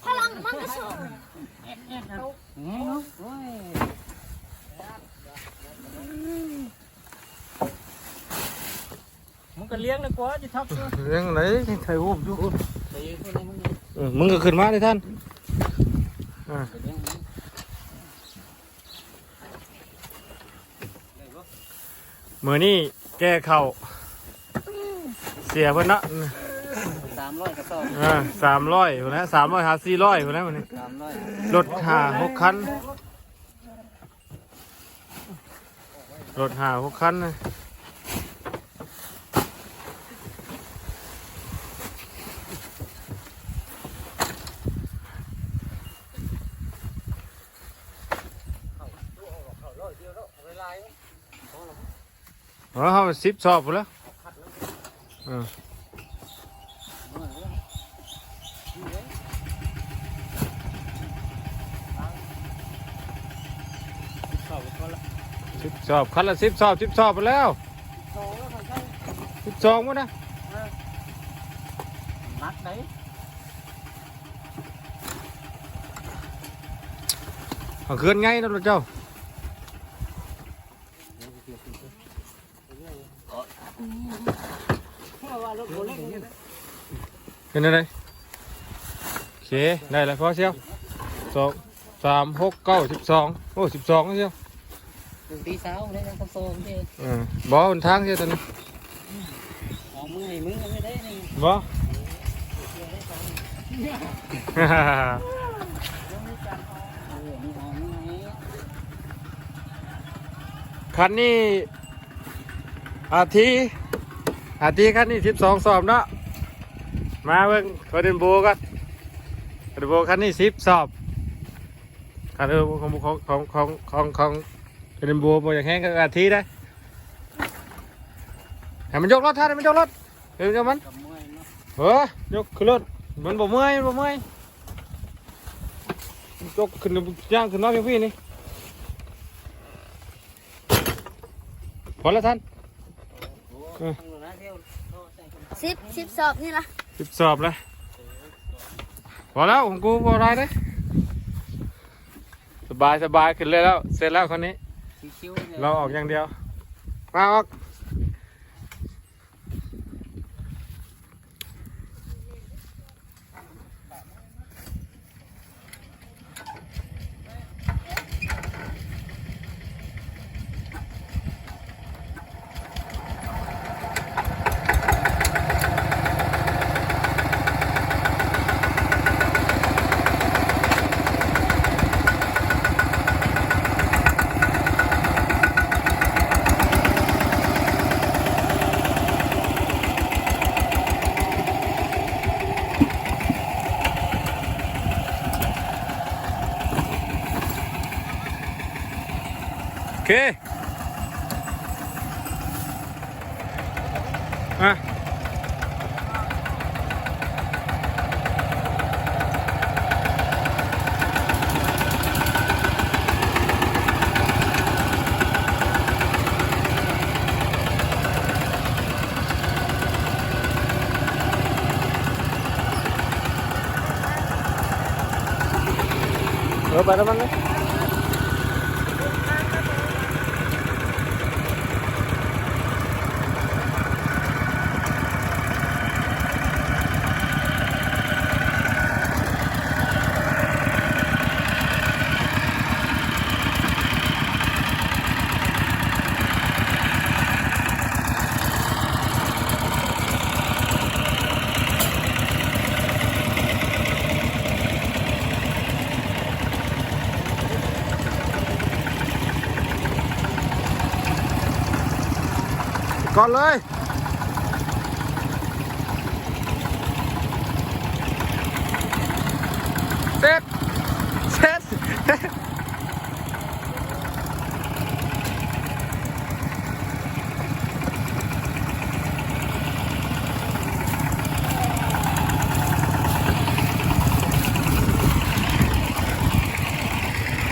ພະລັງມັນກະສົ່ງ ອືມ ໂອ້ຍ ມຶງກະລ້ຽງນະກວ່າ ຊິທັບ ລ້ຽງໄດ໋ ຖ່າຍຮູບຢູ່ ເອີ ມຶງກະຂຶ້ນມາເດ້ທ່ານ ອ່າ ມື້ນີ້ແກ່ເຂົ້າ ເສຍເພິ່ນເນາະ ສາມຮ້ອຍກະສອບ ອ່າ ສາມຮ້ອຍພຸ້ນແຫຼະ ສາມຮ້ອຍຫາສີ່ຮ້ອຍພຸ້ນແຫຼະມື້ນີ້ ສາມຮ້ອຍ ລົດຫ້າຫົກຄັນ ລົດຫ້າຫົກຄັນນະ. ເອີ ເຮົາສິບສອບພຸ້ນແຫຼະ ເອີ ສິບສອບ ຄັນລະສິບສອບ ສິບສອບພຸ້ນແລ້ວ ສິບສອງພຸ້ນນະ ເອີ ໜັກໄດ໋ ເອົາເຄື່ອນໃຫຍ່ເນາະລົດເຈົ້າ. ເປັນຈັ່ງໃດ? ໂອເຄ ໄດ້ແລ້ວ ພໍສ່ຽວ ສອງ ສາມ ຫົກ ເກົ້າ ສິບສອງ ໂອ້ ສິບສອງສ່ຽວ ຕີຊາວໄດ້ນະ ສອງເດ້ ເອີ ບໍ່ ຫົນທາງສ່ຽວຕົວນີ້ ເອົາມືໃຫ້ມຶງເລີຍເດ້ນີ້ ບໍ່ ຄັນນີ້ ອາທີ ອາທີ ຄັນນີ້ສິບສອງສອບເນາະ ມາເບິ່ງໂຄເດນໂບກ່ອນ ໂຄເດນໂບຄັນນີ້ສິບສອບ ຄັນ ເອີ ຂອງ ຂອງ ຂອງ ຂອງ ຂອງ ຂອງໂຄເດນໂບບໍ່ຢາກແຮງກໍອາທີໄດ໋ ໃຫ້ມັນຍົກລົດ ໃຫ້ມັນຍົກລົດ ເອີ ຍົກມັນ ເອີ ຍົກຂຶ້ນລົດ ມັນບໍ່ເມື່ອຍ ມັນບໍ່ເມື່ອຍ ຍົກຂຶ້ນ ຍ່າງຂຶ້ນມາພຽງພີ້ນີ້ ພໍແລ້ວທ່ານ ເອີ ສິບ ສິບສອບນີ້ລະ ສິບສອບລະ ພໍແລ້ວ ຂອງກູບໍ່ຫຼາຍເດ້ ສະບາຍ ສະບາຍ ຂຶ້ນເລີຍແລ້ວ ເສັດແລ້ວຄັນນີ້ ຊິວໆ ລໍອອກຢ່າງດຽວ ມາອອກ. ໂອເຄ ອ່ະ ເອີ ໄປນຳມັນເລີຍ. ກ່ອນເລີຍ ເສັດ ເສັດ. ເ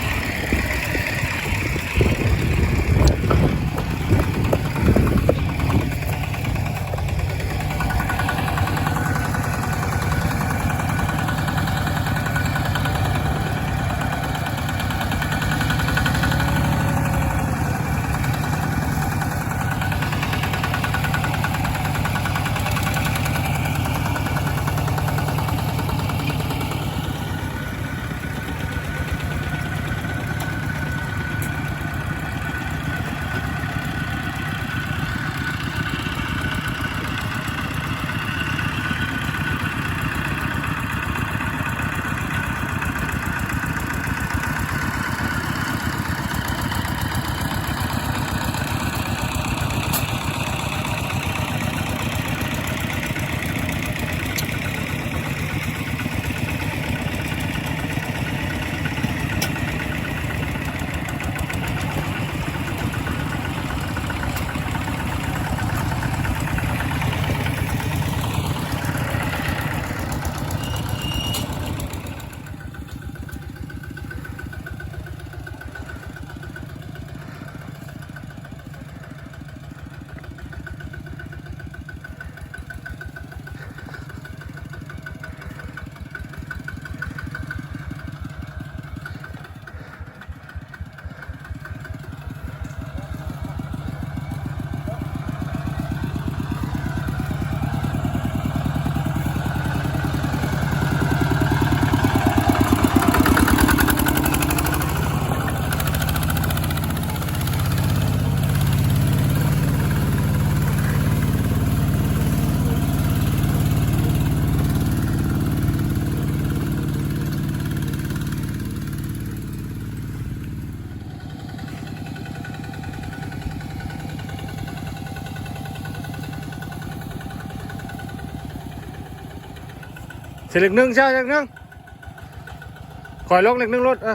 ເຊເລັກໜຶ່ງ ເຊເລັກໜຶ່ງ ຂ້ອຍລົງເລັກໜຶ່ງໂລດ ເອີ.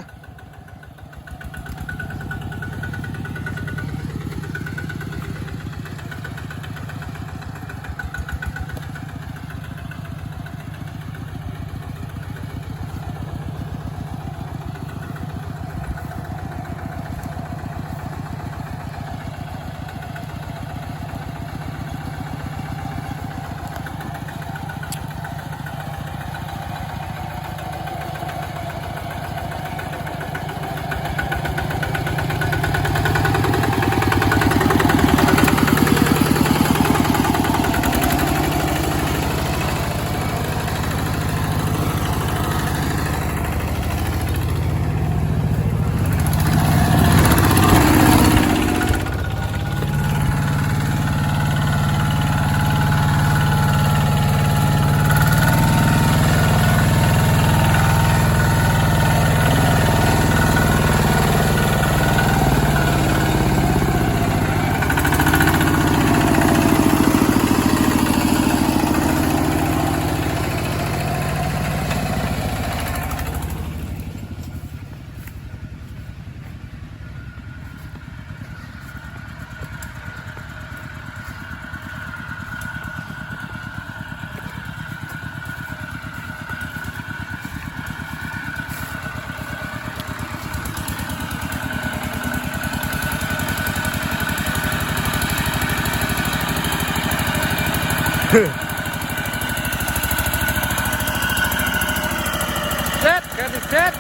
ເສັດ ກະຊິເສັດ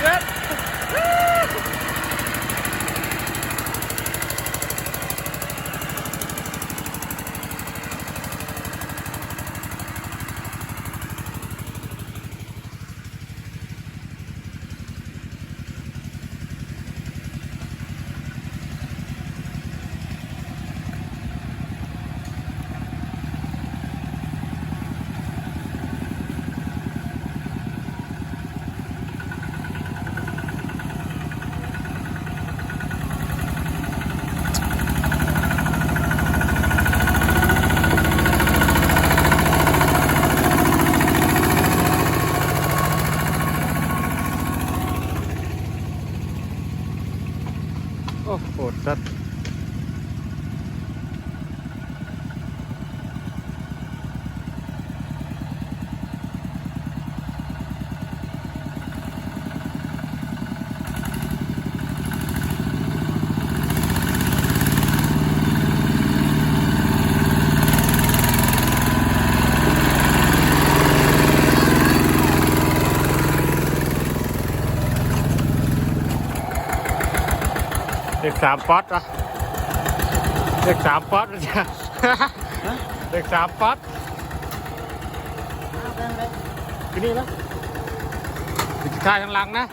ເສັດ. ໂອ້ ໂຫດສັດ. ເລກສາມປອດວະ ເລກສາມປອດ ເລກສາມປອດ ມາແປງເລີຍ ຢູ່ນີ້ລະ ໄປຖ່າຍທາງຫຼັງນະ.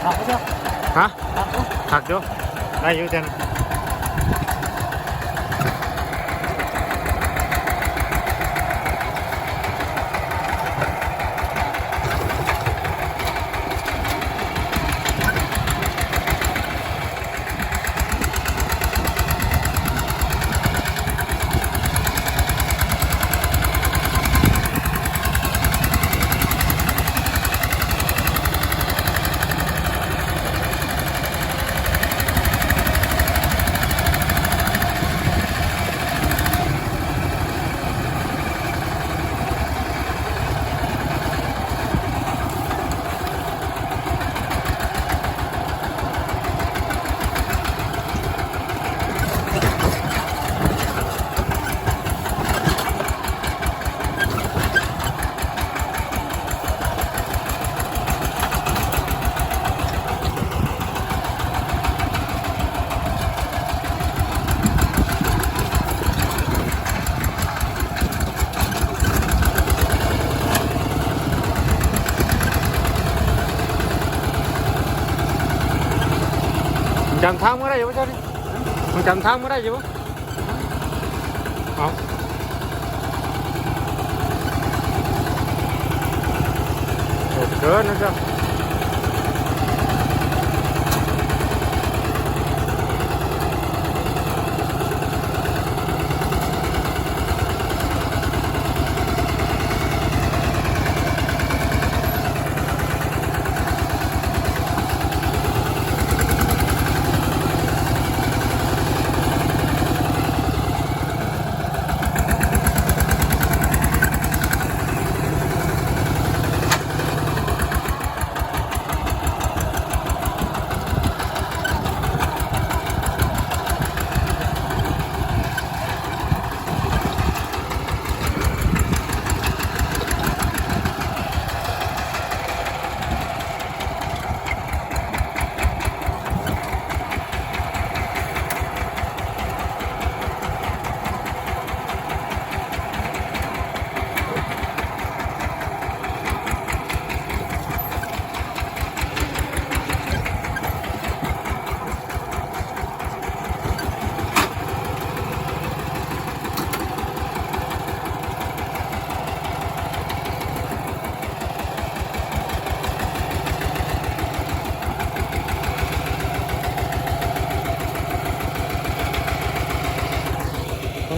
ຄັກຢູ່ ຮະ? ຄັກຢູ່ ຄັກຢູ່ ໄດ້ຢູ່ຈັ່ງ. ຈຳທາງບໍ່ໄດ້ຢູ່ບໍ່ເຈົ້ານີ້? ມັນຈຳທາງບໍ່ໄດ້ຢູ່ບໍ່? ເອົາ ໂຫດເກີນນະເຈົ້າ.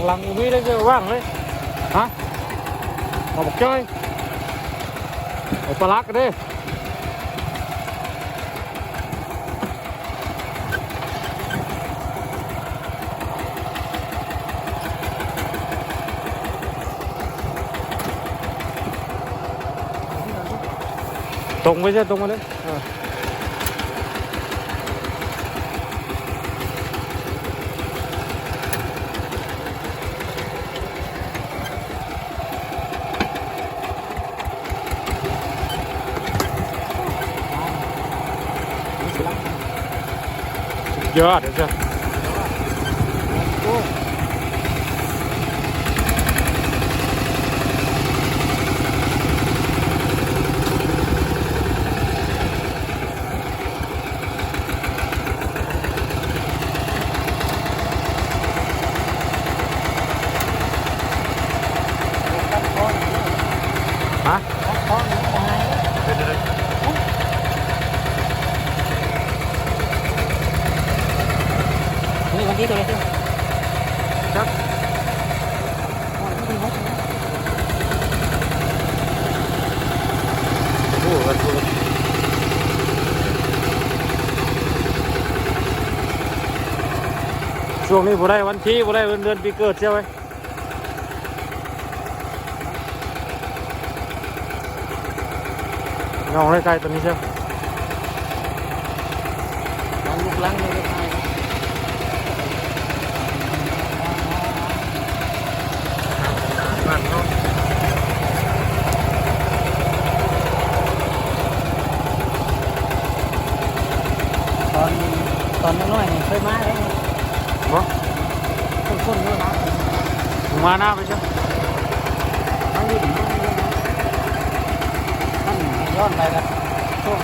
ຫຼັງບໍ່ມີເລີຍ ວ່າງເລີຍ. ຮະ? ເອົາບັກຈ້ອຍ ເອົາປາລັກເດ້. ຕົງໄປເຊີ ຕົງມາເລີຍ. ເອີ ຍອດເດ້. ຮະ? ເປັນຈັ່ງໃດ? ມື້ວັນທີເທົ່າໃດ? ຈັກ. ໂອ້ໂຫ ກັນໂພດ. ຊ່ວງນີ້ບໍ່ໄດ້ວັນທີ ບໍ່ໄດ້ເດືອນ ເດືອນປີເກີດ ເຊື່ອໄວ້. ນ້ອງໄດ້ໄກ່ຕົວນີ້ເຊີ ນ້ອງລູກຫຼັງເລີຍ. ຕອນ ຕອນນ້ອຍໆນີ້ເຄີຍມາເດ້. ບໍ່ ຄົນໆເດີ ມາໜ້າໄປຊະ ມາຫຼິ້ນ ມາຫຼິ້ນ. ມັນຍ້ອນໄປແລ້ວ ຊ່ວງ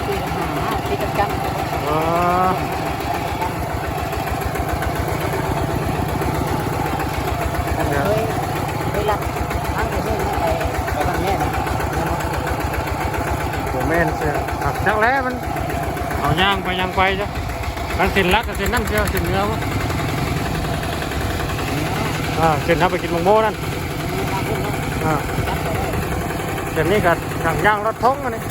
ປີຫ້າຫ້າ ຕິດກັນ. ເອີ ເຄີຍ ເຄີຍລັກທາງໄປເລີຍນະ ໄປ ໄປບ້ານແມ່ນະ. ບໍ່ແມ່ນເຊື່ອ ຈັກແລ້ວ ມັນເອົາຍ່າງໄປຍ່າງໄປຊະ. ຄັນເສັ້ນຫຼັກກໍເສັ້ນນັ້ນເຊີ ເສັ້ນເໜືອບໍ່? ອ່າ ເສັ້ນເຮົາໄປກິນໝາກໂມນັ້ນ. ອ່າ ເສັ້ນນີ້ກໍທາງຍ່າງລອດທົ່ງອັນນີ້.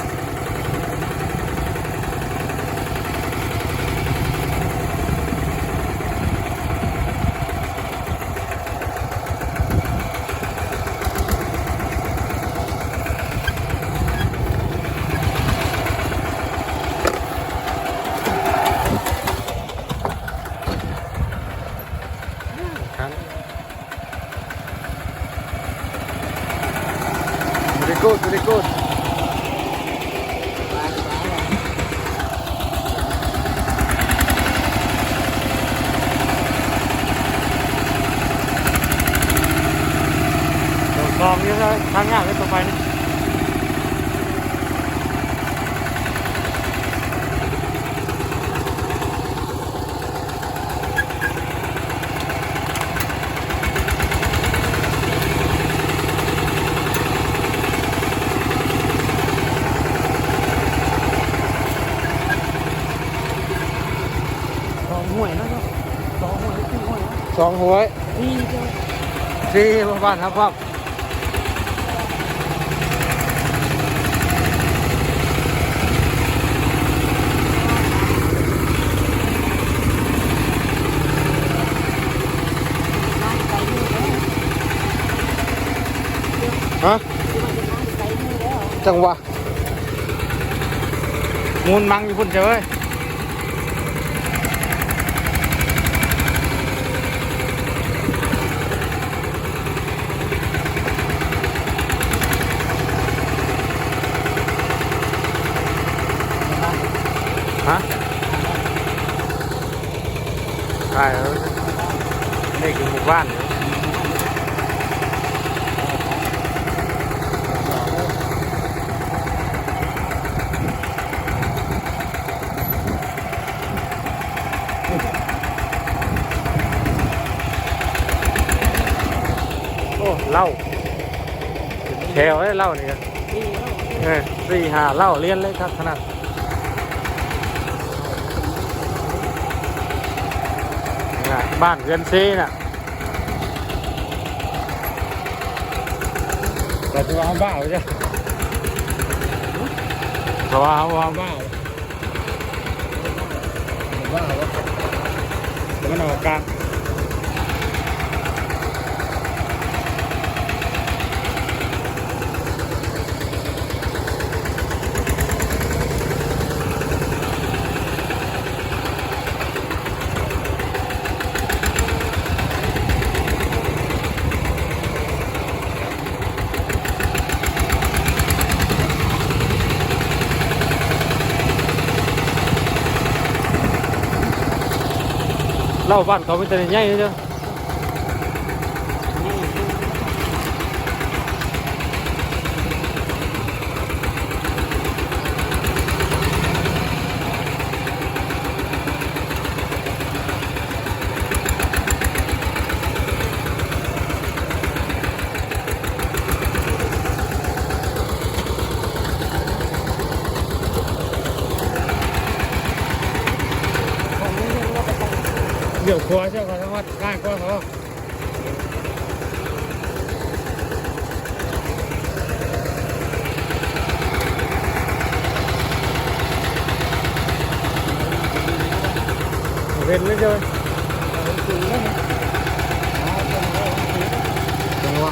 Very good, very good. ສອງຢູ່ເດີ ທາງຍາກເດີຕໍ່ໄປນີ້. ສອງຫ້ວຍເນາະ ສອງຫ້ວຍ ສີ່ຫ້ວຍເນາະ ສອງຫ້ວຍ ສີ່ ສີ່ ບ້ານຮັບພອບ. ຮະ? ຈັງຫວະ ມູນມັງຢູ່ພຸ້ນເຈົ້າເອີຍ. ຮະ? ໄປເອີຍ ນີ້ຄືໝູ່ບ້ານເອີຍ. ໂອ້ ເຫຼົ້າ ແຖວເດ້ເຫຼົ້ານີ້ກະ ເອີ ສີ່ຫ້າເຫຼົ້າລຽນເລີຍ ຄັກຂະໜາດ. ນີ້ນະ ບ້ານເຮືອນເຊນະ. ວ່າເຮົາບ້າເຈົ້າ ເຂົາວ່າເຮົາ ເຮົາບ້າ ບ້າບໍ່ ແຕ່ມັນອອກການ. ເຫຼົ້າບ້ານເຂົາມີແຕ່ໃຫຍ່ເດີ. ລ້ຽວຂວາເຈົ້າກໍສາມາດງ່າຍກວ່າເຂົາ. ເຫັນເລີຍເຈົ້າ ເປັນຫຍັງວະ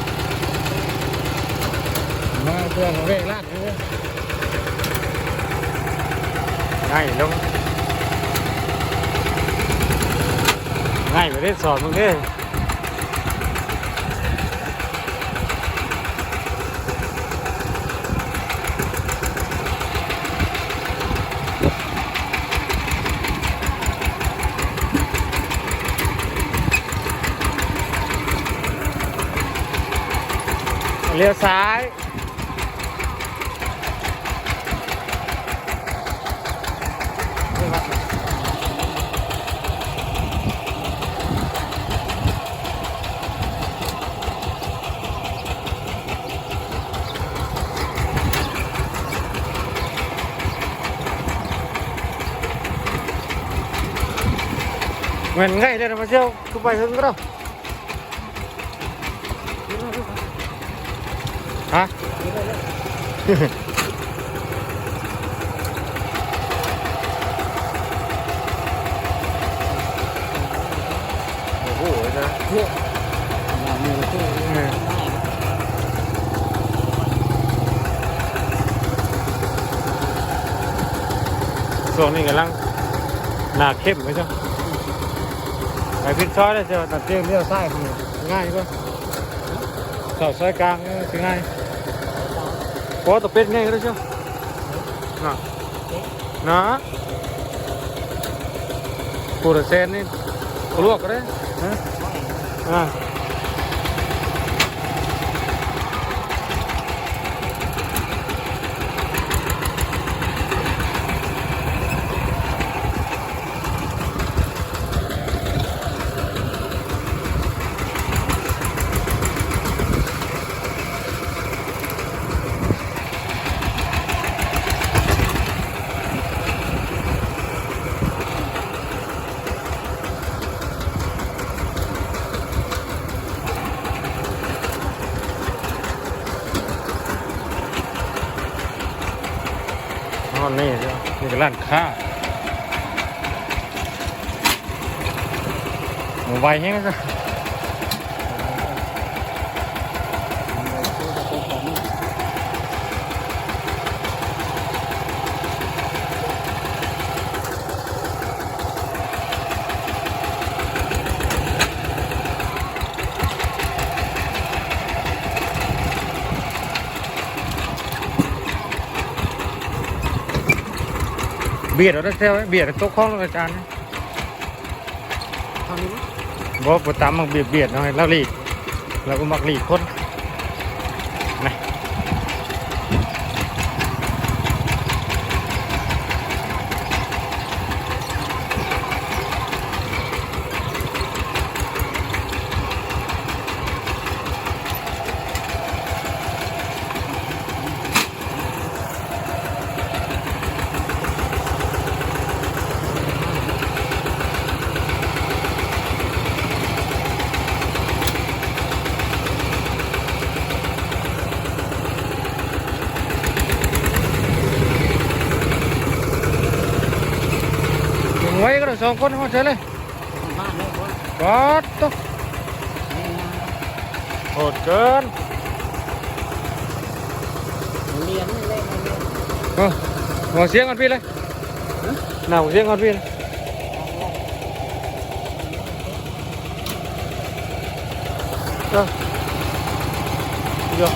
ມາເພື່ອເວລາ ງ່າຍລົງ ງ່າຍກວ່າເດ້ ສອນເບິ່ງເດ້. ລ້ຽວຊ້າຍ. ແມ່ນໄງເດ້ ມາທ່ຽວ ຄືໄປເຖິງກໍໄດ້. ຮະ? ໂອ້ໂຫ ເອີ ຊ່ວງນີ້ກຳລັງໜ້າເຂັ້ມເລີຍເຈົ້າ. ໄປຜິດຊອຍເດີເຈົ້າ ຕັດຕຽງລ້ຽວຊ້າຍ ງ່າຍກວ່າ ເຂົ້າຊອຍກາງ ເອີ ຊິງ່າຍ. ບໍ່ ຕະເປັດໃຫຍ່ເດີເຈົ້າ ນະ ນະ ປູລະແສນນີ້ ລວກກໍໄດ້ ຮະ ອ່າ. ຮອດນີ້ເດີ ນີ້ກໍຮ້ານຄ້າ. ໄວແຮງ. ບຽດເອົາເດີແຊວ ບຽດຕົກຄອງແລ້ວອາຈານ. ເອົານີ້ບໍ່? ບໍ່ ບໍ່ຕາມມັກບຽດໆ ເນາະ ໃຫ້ລາວຫຼີກ ລາວບໍ່ມັກຫຼີກຄົນນະ. ເ ສອງຄົນຮອດໃສເລີຍ. ບາດໂຕ ໂຫດເກີນ. ເອີ ຫົວສຽງຮອດພີ້ເລີຍ. ຫາ ໜ້າຫົວສຽງຮອດພີ້ເລີຍ. ເອີ ເອີ.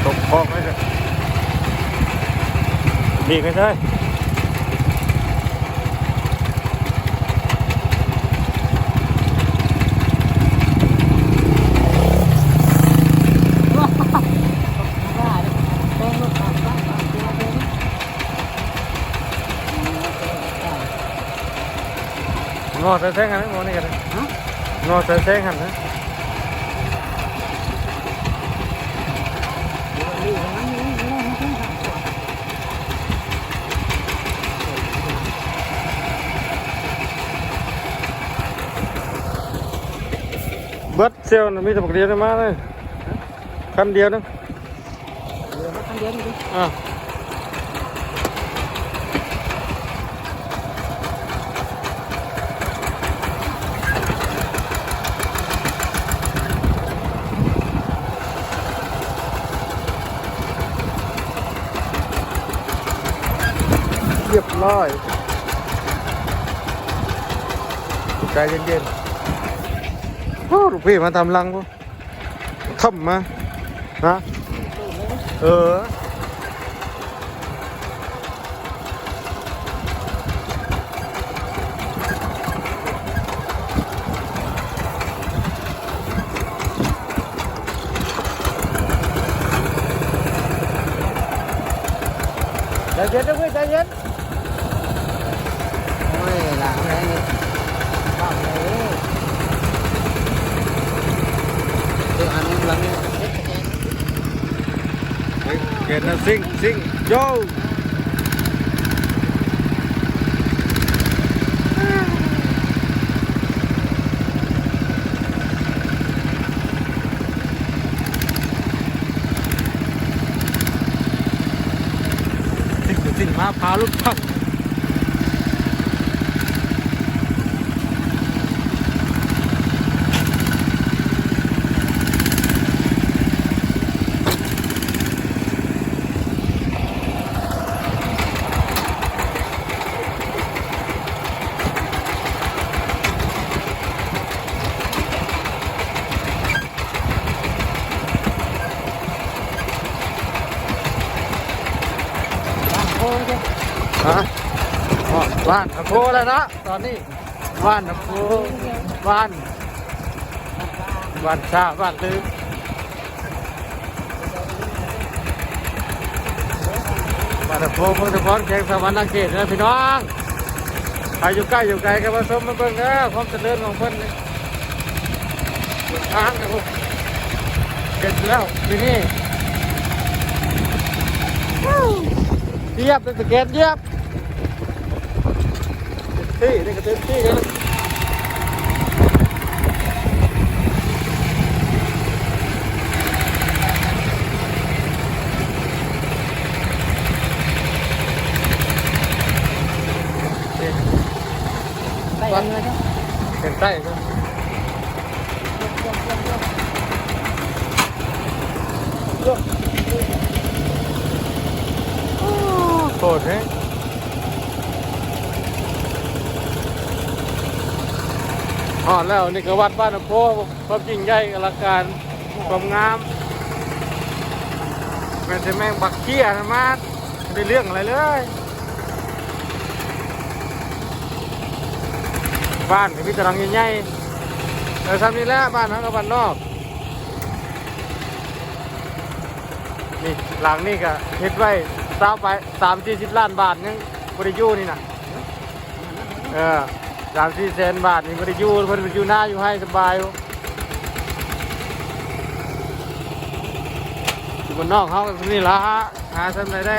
ຕົກຄອກເລີຍ ດີກໃຫ້ເຊີຍ. ງໍໃສ່ແສງຫັ້ນ ງໍນີ້ກໍໄດ້. ຮະ? ງໍໃສ່ແສງຫັ້ນນະ. ເບິດ ຊຽວນະ ມີແຕ່ບັກດຽວມາເລີຍ ຄັນດຽວນະ. ເຫຼືອມາຄັນດຽວນີ້ຕິ. ອ່າ ຮຽບຮ້ອຍ ໃຈເຢັນໆ. ໂອ້ ລູກພີ່ມາຕາມຫຼັງພຸ້ນ. ຂ້າມມາ ຮະ ເອີ. ໃຈເຢັນເດີ ໃຈເຢັນ. ໂອ້ຍ ຫຼາຍແຮງເລີຍ ເວົ້າເລີຍ ເອີ ອັນນີ້ຫຼັງນີ້ ເຫັນນະ ຊິງ ຊິງ ໂຢ. ຊິງ ຊິງ ມາພາລົດພັງ. ຮະ ບ້ານນຳໂພແລ້ວເນາະ ຕອນນີ້ ບ້ານນຳໂພ ບ້ານ ບ້ານຊາ ບ້ານລື ບ້ານນຳໂພ ເມືອງສະພອນ ແຂວງສະຫວັນນະເຂດເດີພີ່ນ້ອງ. ໃຜຢູ່ໃກ້ຢູ່ໄກກໍມາຊົມມາເບິ່ງເດີ ຄວາມຈະເລີນຂອງເພິ່ນນີ້. ທາງກໍເປັນແລ້ວປີນີ້ ຢຽບ ສະເກັດຢຽບ ເຕັມທີ່ ນີ້ກໍເຕັມທີ່ແລ້ວ. ເປັນໃຕ້ ໂອ້ ໂຄດເດ້. ຮອດແລ້ວ ນີ້ກໍວັດບ້ານນຳໂພ ຄວາມຍິ່ງໃຫຍ່ອະລັງການ ຄວາມງາມ ແມ່ນແຕ່ແມງບັກເຄ້ຍນະມາ ບໍ່ໄດ້ເລື່ອງອະໄລເລີຍ. ບ້ານກໍມີແຕ່ຫຼັງໃຫຍ່ໆ ເອີ ຊ່ຳນີ້ແຫຼະ ບ້ານເຮົາກັບບ້ານນອກ. ນີ້ ຫຼັງນີ້ກໍເຮັດໄວ້ຊາວປາຍ ສາມສີ່ສິບລ້ານບາດ ຍັງບໍ່ໄດ້ຢູ່ນີ້ນະ. ເອີ ສາມສີ່ແສນບາດນີ້ບໍ່ໄດ້ຢູ່ ເພິ່ນໄປຢູ່ນາຢູ່ໄຮ່ສະບາຍຢູ່. ຢູ່ບ້ານນອກເຮົາກໍສ່ຳນີ້ລະ ຫາສ່ຳໃດໄດ້.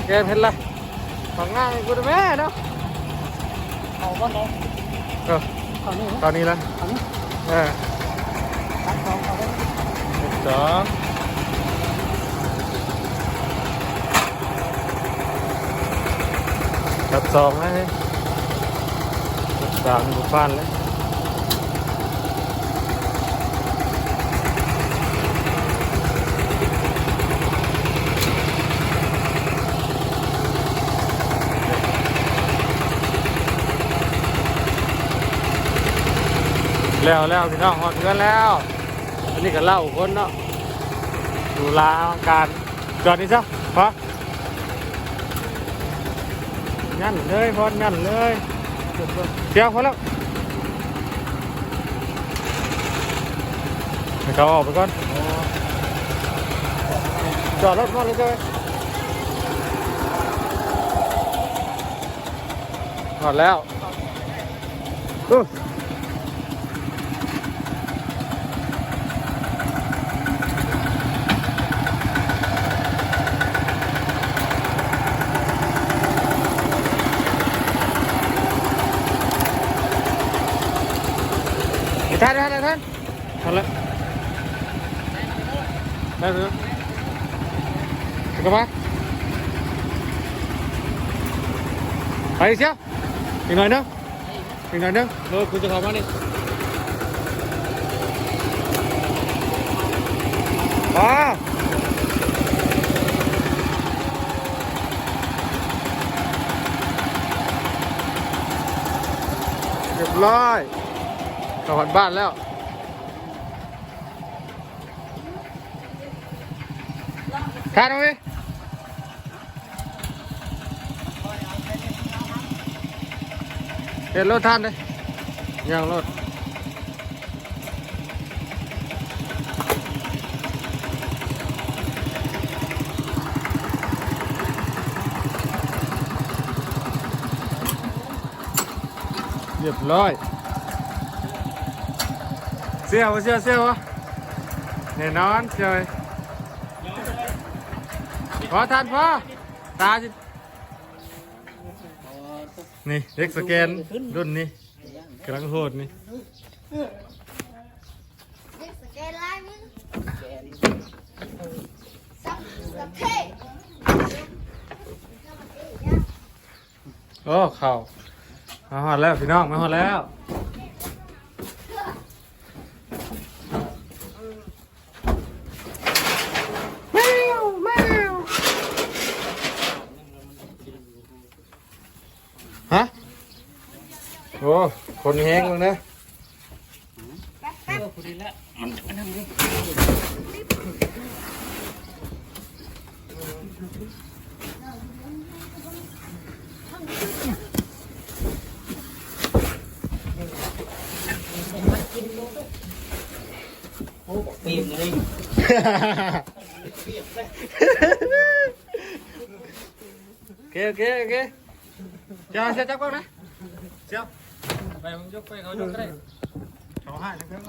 ແກເພັດລະ ບັກງ່າຍພຸ້ນແມ່ເນາະ. ເອົາບ່ອນໃດ? ເອີ ເຂົ້ານີ້ ເຂົ້ານີ້ລະ ເຂົ້ານີ້ ເອີ ຫຼັກສອງ ເຂົ້າໄປ ຫຼັກສອງ ຫຼັກສອງນະ ຫຼັກສາມບໍ່ຜ່ານເລີຍ. ແລ້ວ ແລ້ວພີ່ນ້ອງ ຮອດເຮືອນແລ້ວ. ອັນນີ້ກໍເລົ່າຄົນເນາະ ດູລາການ ຈອດນີ້ຊະ ພໍ ຍັນເລີຍ ພໍ ຍັນເລີຍ ດຽວ ພໍແລ້ວ ໃຫ້ເຂົາອອກໄປກ່ອນ. ອໍ ຈອດລົດ ມາເລີຍ ເຈົ້າ ຮອດແລ້ວ. ໂອ້ ໄປ ທັນ ທັນ ທັນ ທັນລະ ໄປເຖາະ ໄປຊະ ອີກໜ້ອຍໜຶ່ງ. ອີກໜ້ອຍໜຶ່ງ ເອີ ກູຈະເຂົ້າມານີ້ ປາ ຮຽບຮ້ອຍ ເຂົ້າຮອດບ້ານແລ້ວ. ທານເອົາເວີຍ ເຮັດໂລດ ທານເດີ ຍ່າງໂລດ. ຮຽບຮ້ອຍ ເຊື່ອບໍ່ ເຊື່ອ ເຊື່ອບໍ່? ແນ່ນອນ ເຊື່ອເວີຍ ພໍ ທານ ພໍ ຕາຊິ ນີ້ເຫຼັກສະແກນລຸ້ນນີ້ ກຳລັງໂຫດນີ້ ເຫຼັກສະແກນລາຍມື ສະເພ ໂອ້ ເຂົ້າ ມາຮອດແລ້ວພີ່ນ້ອງ ມາຮອດແລ້ວ. ແມວ ແມວ ຮະ ໂອ້ ຄົນແຮງເບິ່ງເດີ. ເອີ ພໍດີແລ້ວ ມັນ ອັນນັ້ນເດ້ ໂອ້ ບັກປີບເລີຍ. ໂອເຄ ໂອເຄ ໂອເຄ ເຈົ້າ ເຈົ້າຈັບກ່ອນນະ ເຈົ້າ ໄປ ມັນຍົກໄປ ເຂົາຍົກກໍໄດ້ ເຂົາຫາຍເຖິງເທິງ.